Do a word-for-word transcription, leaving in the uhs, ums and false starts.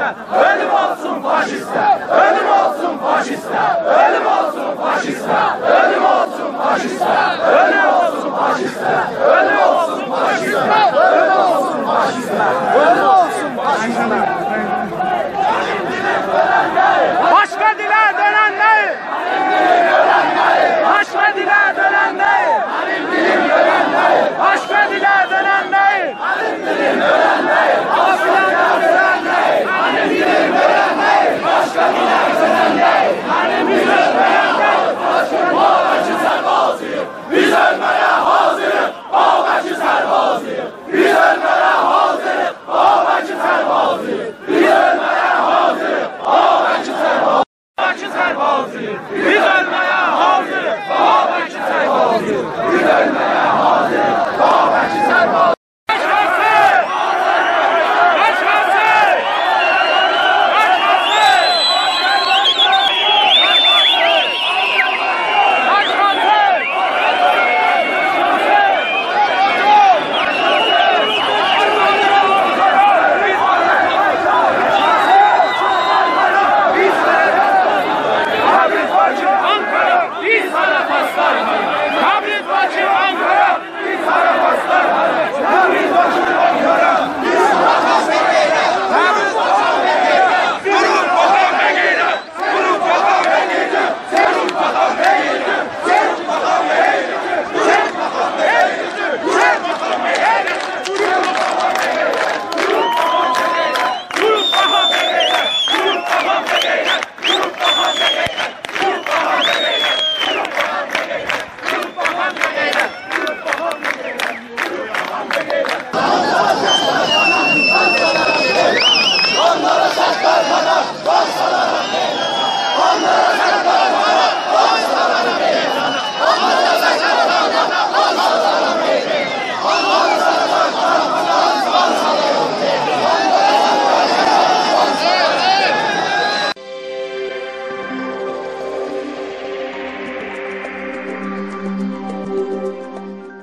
اؤلوم اولسون فاشیستلر! اؤلوم اولسون فاشیستلر! اؤلوم اولسون فاشیستلر! اؤلوم اولسون فاشیستلر! اؤلوم اولسون فاشیستلر! اؤلوم اولسون فاشیستلر! اؤلوم اولسون فاشیستلر! اؤلوم اولسون فاشیستلر! باشقا دیله دؤنن دئییل! باشقا دیله دؤنن دئییل! باشقا دیله دؤنن دئییل! بیز اؤلمه‌یه حاضیریق، بابکی سربازی‌ییق. بیز اؤلمه‌یه حاضیریق، بابکی سربازی‌ییق. بیز اؤلمه‌یه حاضیریق، بابکی سربازی‌ییق. بیز اؤلمه‌یه حاضیریق، بابکی سربازی‌ییق. بیز اؤلمه‌یه